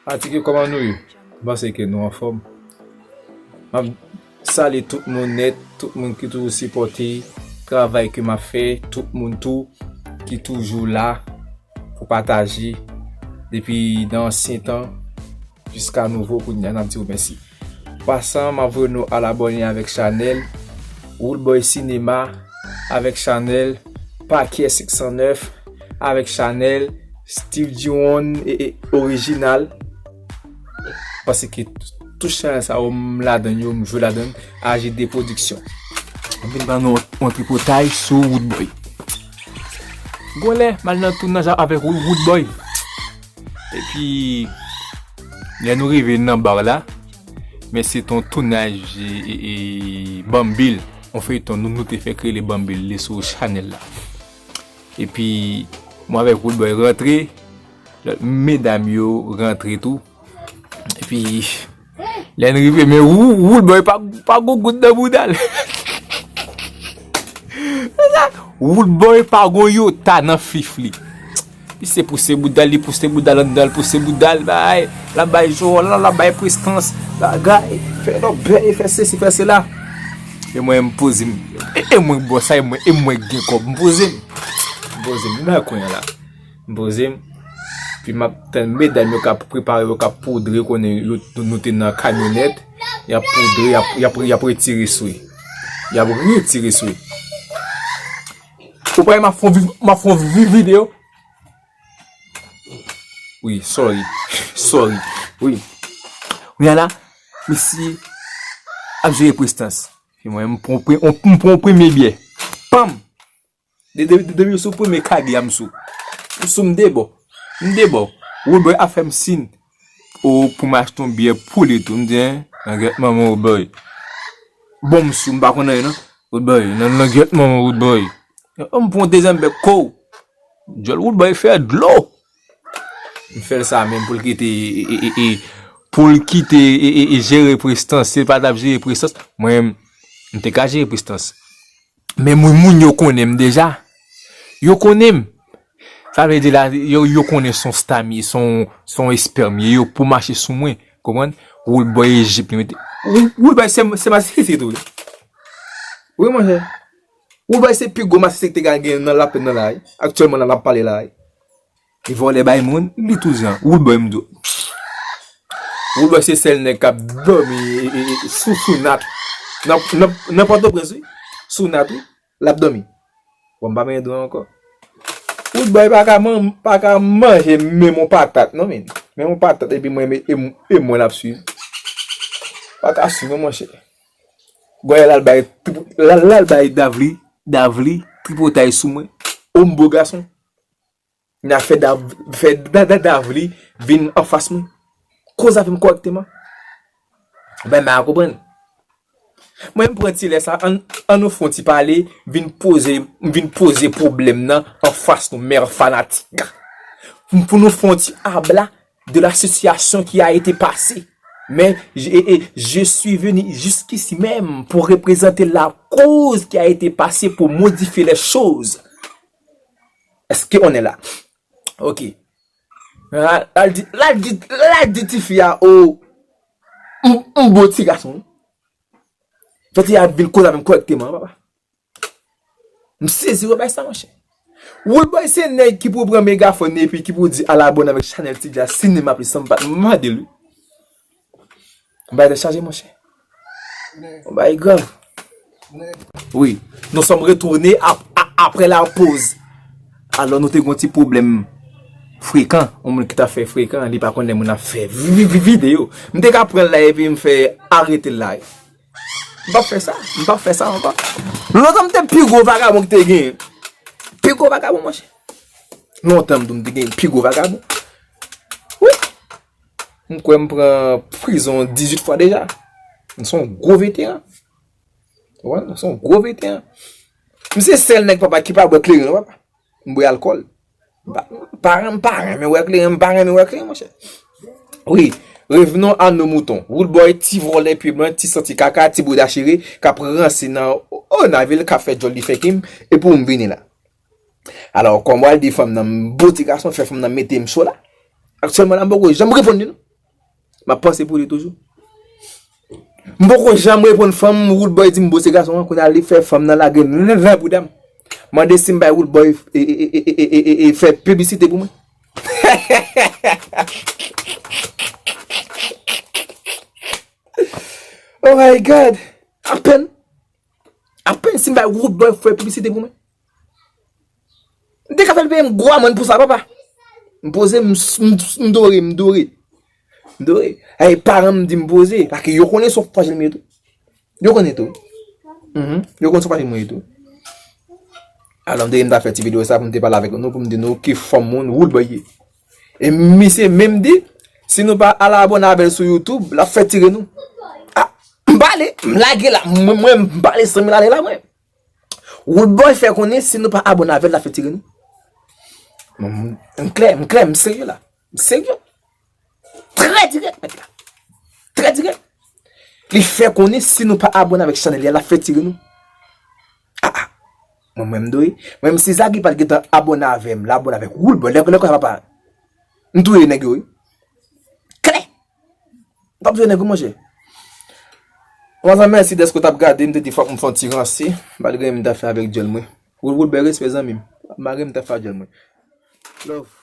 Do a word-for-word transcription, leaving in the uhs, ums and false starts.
Atike, kòman nou ye? M panse ke nou anfòm. M ap salye tout moun nèt, tout moun ki toujou sipòte travay ke m ap fè, tout moun tou ki toujou la pou pataje depi nan ansyen tan jiska nouvo kounye a, n ap di w mèsi. Pasan, m ap voye nou al abòne avèk chanèl Roodboy Cinema, avèk chanèl Pakyè senk san nèf, avèk chanèl Steve Diwon e, e orijinal. Paske tout chanèl sa yo, m ladan yo, m jwe ladan A G D Production. M vin ban nou yon tripotay sou Roodboy. Gon lè, m al nan tounaj avèk Roodboy. Epi, lè nou rive nan bar la, men se te yon tounaj e, e, e Bambil, yon feyton nou, nou te fè k rele Bambil, li sou chanèl la. Epi, mwen avèk Roodboy rantre, lòt medam yo rantre tou. Epi, lè n rive, men Roodboy pa, pa gon goud nan bouda l. Roodboy pa gon yota nan fif li. Li se pouse bouda l, li pouse bouda l anndan, l pouse bouda l, bay, l ap bay jowòl la, l ap bay prestans, bagay, fè lòbèy, fè sesi, fè sela. E mwen, m poze m. E, e mwen, bò sa, e mwen, e mwen k gen kòb. M poze m. M poze m. M nan kwen an la. M poze m. Epi m ap tann medam yo k ap prepare, yo k ap poudre, konnen yo, nou, nou te nan kamyonèt. Y ap poudre, y ap, y ap, y ap retire swe. Y ap retire swe. Ou pa wè m ap fè yon vi-, m ap fè yon vi-, videyo? Wi, sorry. Sorry. Wi. Wi, ala, mesye ap jere prestans. Epi mwen, m pran pre-, m pran premye byè. Pam! De, de, de, depi sou premye kage a, m sou. M sou, m debò. M debò. Roodboy ap fè m sin. O, pou m achte yon byè pou li tou. M di, en, nan gèt manman Roodboy. Bon, m sou, m pa konn anyen, non. Roodboy, nan, nan gèt manman Roodboy. O, m pran yon dezyèm bèk, kow. Djòl Roodboy fè dlo. M fè l sa menm pou l kite, e, e, e, e, pou l kite, e, e, e, jere prestans. Se pa t ap jere prestans. Mwen, m te ka jere prestans. Men moun, moun yo konnen m deja. Yo konnen m. Sa vle di la, yo, yo konnen se yon stam ye, se yon, se yon espèm ye, yo pou mache sou mwen. Konprann? Roodboy Ejip, li mete. Rood-, Roodboy se, se masisi tou, wi. Wi, monchè. Roodboy se pi gwo masisi ki te ka gen nan lapenn nan la, wi. Aktyèlman, la, l ap pale la, wi. Li vòlè bay moun, li tou jan. Roodboy, m di w. Roodboy se sèl nèg k ap dòmi, e, e, e, sou, sou nat. Nan, nan, nan Pòtoprens, wi. Sou nat, wi. L ap dòmi. Bon, m pa benyen dlo ankò. Roodboy pa ka man-, pa ka manje menm yon patat, non, men. Menm yon patat, epi mwen, e, e, e mwen l ap swiv. Pa ka swiv, non, monchè. Gwa l al bay, l al, l al bay Davli, Davli, tripotay sou mwen. Om bo gason. N a fè Dav-, fè Da-, Da-, Davli vin anfas mwen. Koz avè m kòrèkteman. Ben, m a konprann. Mwen, m pran ti lè sa, ann, ann nou fè yon ti pale, vin poze, vin poze pwoblèm nan anfas nou, mè fanatik. Pou nou fè yon ti abla de la situation qui a été passée. Mais je, et, et je suis venu jusqu'ici même pour représenter la cause qui a été passée pour modifier les choses. Est-ce qu'on est là? Ok. La, la di, la di, la di tifi a, o, m, m bon ti gason. Fè ti a vin koz avè m kòrèkteman, papa. M sezi wè bagay sa, monchè. Roodboy se nèg ki pou pran megafòn epi ki pou di al abòne avèk chanèl Ti Dja Sinema plis san m pa t mande l, wi. Bagay te chaje, monchè. Bagay grav. Wi, nous sommes retournés ap-, a-, après la pause. Alò, nou te gen yon ti pwoblèm frekan. Yon moun ki t ap fè frekan, li pa konn lè moun ap fè vi-, vi-, vi-, videyo. M te ka pran l la epi m fè arete l la. M p ap fè sa. M p ap fè sa ankò. Lontan m te pi gwo vagabon ki te gen. Pi gwo vagabon, monchè. Lontan m tou m te gen pi gwo vagabon. Wi. M kwè m pran prizon dizuit fwa deja. M se yon gwo veteran. Ou konprann? M se yon gwo veteran. M se sèl nèg, papa, ki pa bwè kleren, non, papa. M bwè alkòl. M pa, m pa, m pa renmen wè kleren, m pa renmen wè kleren, monchè. Wi, revenons à nos moutons. Roodboy, ti vòlè pye blan, ti santi kaka, ti bouda chire, k ap ranse nan, o, nan vil, k ap fè djòl li fè kim, e pou m vini la. Alò, kòm w al di fanm nan, m bon ti gason, fè fanm nan mete m cho la. Aktyèlman la, m poko janm reponn li, non. M ap panse pou li toujou. M poko janm reponn fanm, Roodboy di m boze gason an, kounye a li fè fanm nan lage m nan, nan bouda m. Mande si m bay Roodboy e, e, e, e, e, e, e fè piblisite pou mwen. Oh my God! Apèn, apèn si m bay Roodboy fè piblisite pou mwen. M te ka fè l peye m gwo amann pou sa, papa. M poze, m, m, m dore, m dore. M dore. Ay, paran m di m poze, paske yo konnen se yon frajil m ye tou. Yo konnen tou. Mhm. Yo konnen se yon frajil mwen ye tou. Alò, m te, m ta fè ti videyo sa pou m te pale avèk nou, pou m di nou ki fòm moun Roodboy ye. E misye menm di, si nou pa al abòne avè l sou YouTube, l ap fè tire nou. Ah, m pale, m lage la, mwen, mwen, m pale san mil ane la, mwen. Roodboy fè konnen si nou pa abòne avè l, l ap fè tire nou. Mwen, m, m klè, m klè, m serye la. M serye. Trè dirèk, mèt la. Trè dirèk. Li fè konnen si nou pa abòne avèk chanèl li a, l ap fè tire nou. Ah, ah. Mwen, mwen, m dwe. Mwen, si Zagi pa t gentan abòne avè m, l abòne avèk Roodboy, lè, lè, lè, papa. M touye nèg yo, wi. Klè. M t ap touye nèg yo, monchè. Manzè, mèsi dèske w t ap gade, m te di fòk m fè yon ti ranse, malgre m t ap fè avèk djòl mwen. Roodboy, respè zanmi m. Malgre m t ap fè avèk djòl mwen. Love.